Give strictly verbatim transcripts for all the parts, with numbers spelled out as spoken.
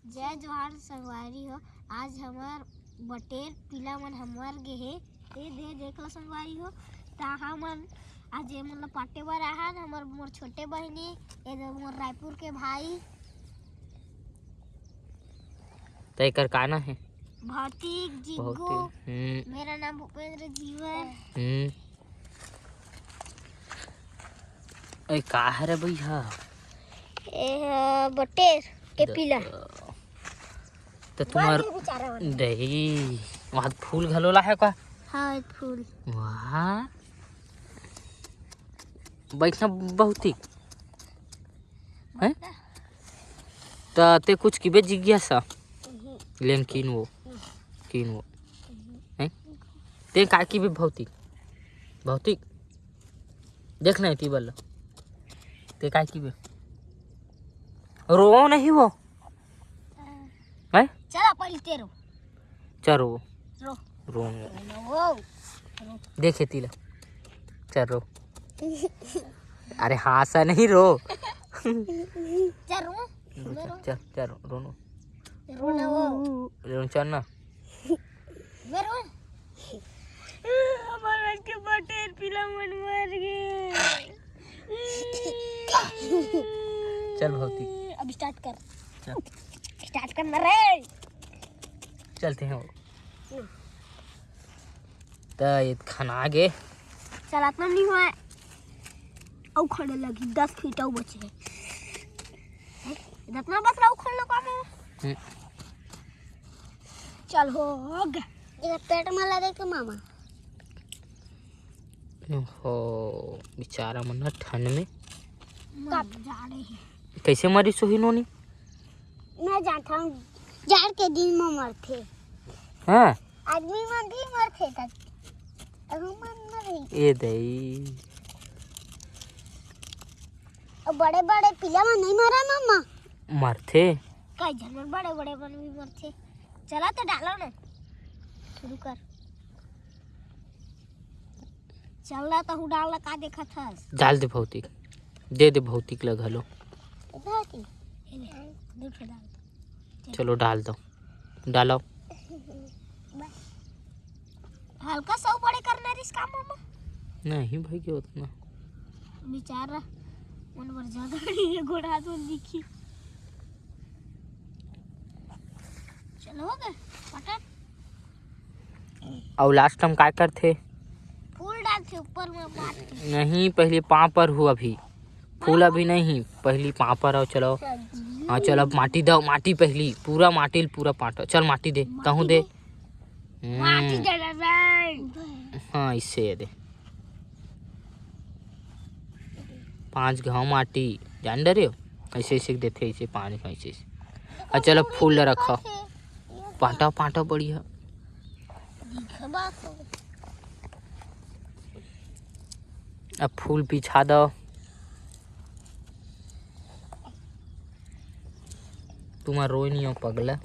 जय जोहार संगवारी हो। आज हमर बटेर पीला मन हमर गे हे। ये दे देख लो संगवारी हो, ता हमन आज ये मन ला पाटे बर आहन। हमर मोर छोटे बहिनी, ये दे मोर रायपुर के भाई। त एकर का ना हे? भौतिक जिग्गू। भौतिक, हम्म। मेरा नाम भूपेंद्र जीवन। हम्म। ए, का हरे भैया? ए ह बटेर के द-, पीला। त तुम्हार बड़ बेचारा वाला। दही, वहाँ फूल घलो ला हे का? हाँ, फूल। वाह। बैठना बहुत ही। हैं? त ते कुछ किबे जिज्ञासा? लेन कीन वो। कीन वो। हैं? ते काय किबे भौतिक? भौतिक? देख नहीं ती बल्ला। ते काय किबे? रो नहीं वो। हैं? चला पहले ते रो। चल रो। रो। रो। रो। देखे तिला। चल रो। अरे हाँसा नहीं रो। चल रो। रो, चल, चल, चल रो, रो नो। रो ना वो। रो चल ना। मैं रो। हमार बस के बटेर पीला मन मर गए। चल भौतिक। अब start कर। चल। Start कर ना रे। चलते हैं वो। त ये खाना आगे। चल, अतना नहीं हुआ है। अउ खड़े लगी, दस फीट अउ बचे है। इतना बस रहा, खड़े लगा में। हम्म। चल, हो गया। ये पेट में लगे के मामा। हो, बेचारा मन ना ठंड में। मर जा रहे हैं। कैसे मरी सोही नोनी? मैं जानता हूँ, जाड़ के दिन में मरथे। हाँ। आदमी मन भी मरथे, त अहू मन मरही। ए दई। अउ बड़े-बड़े पीला मन नहीं मरा मामा? मरथे। कई झन मन बड़े-बड़े मन भी मरथे। चला तो डालो ना। शुरू कर। चल ना, तहू डाल ना, का देखत हस? डाल दे भौतिक। दे दे भौतिक ला घलो। भौतिक। ए ले, दू ठो डाल। चलो डाल दो, डालो। हल्का सा ऊपर करना रिस का मामा। नहीं भाई, के उतना। बेचारा मन बर ज्यादा नहीं है, गोड़ा हाथ में दिखी। चलो हो गए, पटक। अउ लास्ट हम काय करथे? फूल डालथे ऊपर में मार के। नहीं, पहले पाँव पर हो अभी। फूल अभी नहीं, पहली पाँव पर आओ, चलो। हाँ, चलो, अब माटी दो, माटी पहली, पूरा माटी, पूरा पाटो। चल, माटी दे, माटी तहूँ दे। दे। हम्म। माटी दे दे भाई। हाँ, इससे ये दे। पाँच घाव माटी, जान डरे हो? ऐसे, ऐसे देथे, ऐसे पाँच घाव, ऐसे, ऐसे। अउ चलो, फूल ला रखो। पाटा, पाटा बढ़िया। अब फूल बिछा दो। तुम्हार रोई नहीं हो पगला।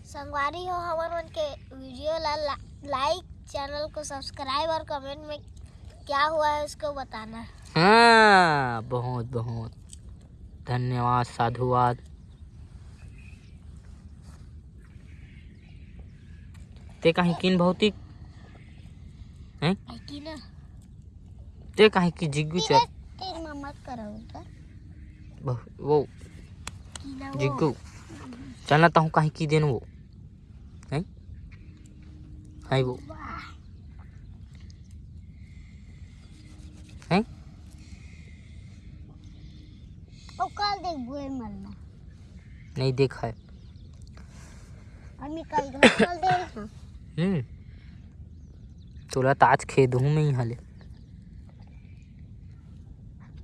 संगवारी हो, हमर मन के वीडियो ला, ला, like, चैनल को सब्सक्राइब और कमेंट में क्या हुआ है उसको बताना। हाँ, बहुत बहुत धन्यवाद, साधुवाद। ते कहीं किन भौतिक? हैं? आई की ना? ते कहीं की जिग्गू चल? तेरे, तेरे मामा करो उधर। बहु-, वो की ना वो? जिग्गू। चलना तहूँ कहीं की देन वो। हैं? हाय वो। वाह। हैं? ओ, कल देखबो ए मरना। नहीं देखा है। हम कल, कल देख। हम्म। तोला ताज खेद हूँ मैं यहाँ ले।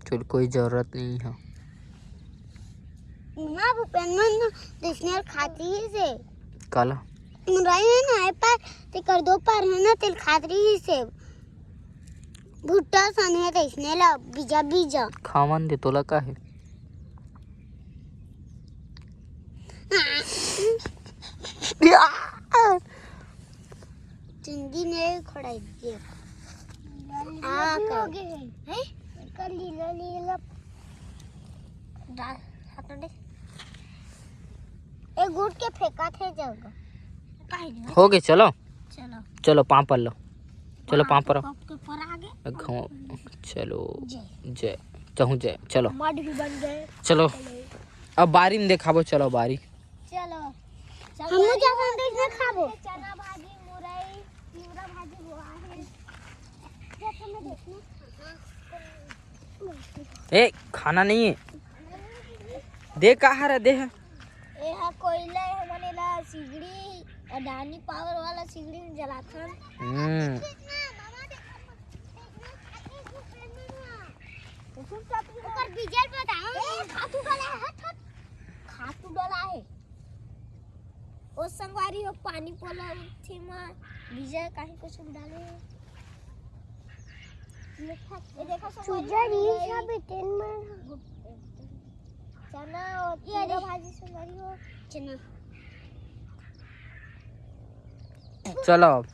चल, कोई जरूरत नहीं है। ना भूपेन मन तो इसने खाती ही से। काला? मुरई है ना, ए पर, ते कर दो पर है ना, तेल खात रही से। भुट्टा सने तइसने ला बीजा बीजा। खावन दे तोला का हे? चुंदी ने खड़ाई दे। आ, हो गए हैं। हैं? कर लीला, लीला। डाल, हाथ में दे। गुट के फेंका थे जग। हो गए, चलो। चलो। चलो, पाँव पर लो। चलो, पाँव पर। के पर आगे। घाव-, चलो। जय। जय। चहु जय। चलो। मड भी बन गए। चलो। अब बारी में देखाबो, चलो बारी। चलो। हम जा संदेश में खाबो। चना भाजी, मुरई, तिवरा भाजी बोआ है। जा तुम्हें देखना। ए, खाना नहीं है। दे, कहाँ रहा दे है? ए हा कोयला है, हमन एला सिगड़ी, अडानी पावर वाला सिगड़ी में जलाथन। हम्म। ओकर डीजल बताओ। ए, खातू डाला है, हट, हट। खातू डाला है। ओ संगवारी हो, पानी पोला थी मा डीजल काहे कुछ डाले। ये देखो संगवारी, चुजरी सब तेन में। चना और ये तिवरा भाजी संगवारी हो। चना। चलो, अब